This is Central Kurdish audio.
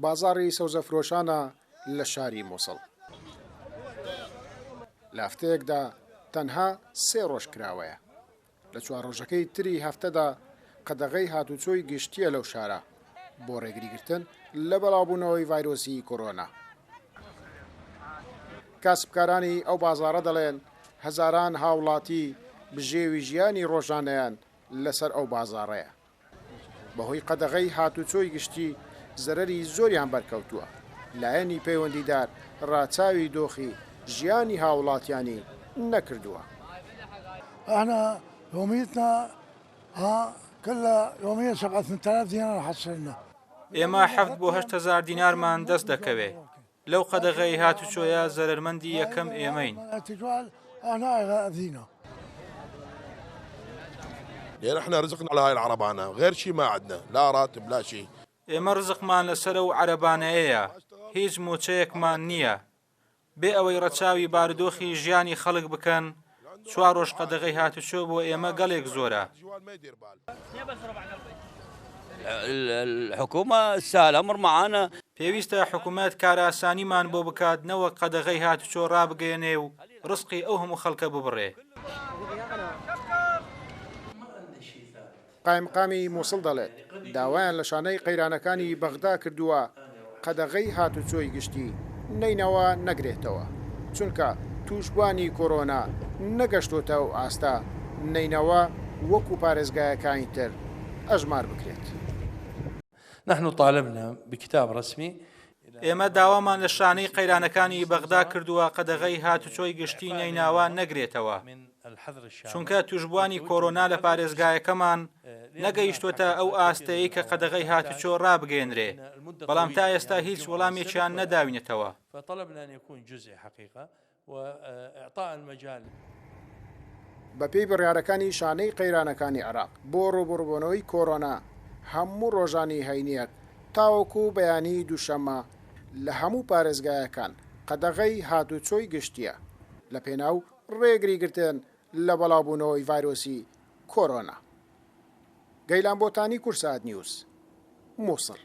بازاڕی سەوزەفرۆشانە لە شاری موسڵ. لە هەفتەیەکدا تەنها سێ ڕۆژ کراوەیە. لە چوار ڕۆژەکەی تری هەفتەدا قەدەغەی هاتوچۆی گشتییە لەو شارە بۆ ڕێگریگرتن لە بەڵاوبوونەوەی ڤایرۆسی کۆرۆنا. کاسبکارانی ئەو بازاڕە دەڵێن، هەزاران هاوڵاتی بژێوی ژیانی ڕۆژانەیان لەسەر ئەو بازاڕەیە. بەهۆی قەدەغەی هاتوچۆی گشتی زەرەری زۆریان بەرکەوتووە، لایەنی پەیوەندیدار ڕاچاوی دۆخی ژیانی هاوڵاتیانی نەکردووە. ئێمە حەفت بۆ 8000 دینارمان دەست دەکەوێ. لەو قەدەغەی هاتوچۆیە زەرەرمەندی یەکەم ئێمەین. ئێمە ڕزقمان لەسەر ئەو عەرەبانەیەیە، هیچ مووچەیەکمان نییە. بێ ئەوەی ڕەچاوی بارودۆخی ژیانی خەڵک بکەن، چوار ڕۆژ قەدەغەی هاتوچۆ بۆ ئێمە گەلێک زۆرە. پێویستە حکومەت کارئاسانیمان بۆ بکات نەوەک قەدەغەی هاتوچۆ ڕابگەیەنێ و ڕزقی ئەو هەموو خەڵکە ببڕێ. قایمقامی موسڵ دەڵێت، داوایان لە شانەی قەیرانەکانی بەغدا کردووە قەدەغەی هاتوچۆی گشتی نەینەوا نەگرێتەوە، چونکە تووشبووانی کۆرۆنا نەگەشتۆتە ئەو ئاستە نەینەوا وەکو پارێزگایەکانی تر ئەژمار بکرێت. نحن طالبنا بکتاب رسمی ئێمە داوامان لە شانەی قەیرانەکانی بەغدا کردووە قەدەغەی هاتوچۆی گشتی نەیناوا نەگرێتەوە، چونکە تووشبووانی کۆرۆنا لە پارێزگایەکەمان نەگەیشتووەتە ئەو ئاستەی کە قەدەغەی هاتوچۆ رابگەیەنرێ، بەڵام تا ئێستا هیچ وەڵامێکیان نەداوینەتەوە. بەپێی بڕیارەکانی شانەی قەیرانەکانی عێراق بۆ ڕووبەڕووبوونەوەی کۆرۆنا، هەموو ڕۆژانی هەینییەک تاوەکو بەیانیی دووشەممە لە هەموو پارێزگایەکان قەدەغەی هاتووچۆی گشتییە لەپێناو ڕێگریگرتن لە بەڵاوبوونەوەی ڤایرۆسی کۆرۆنا. گەیلان بۆتانی، کوردسات نیوز، موسڵ.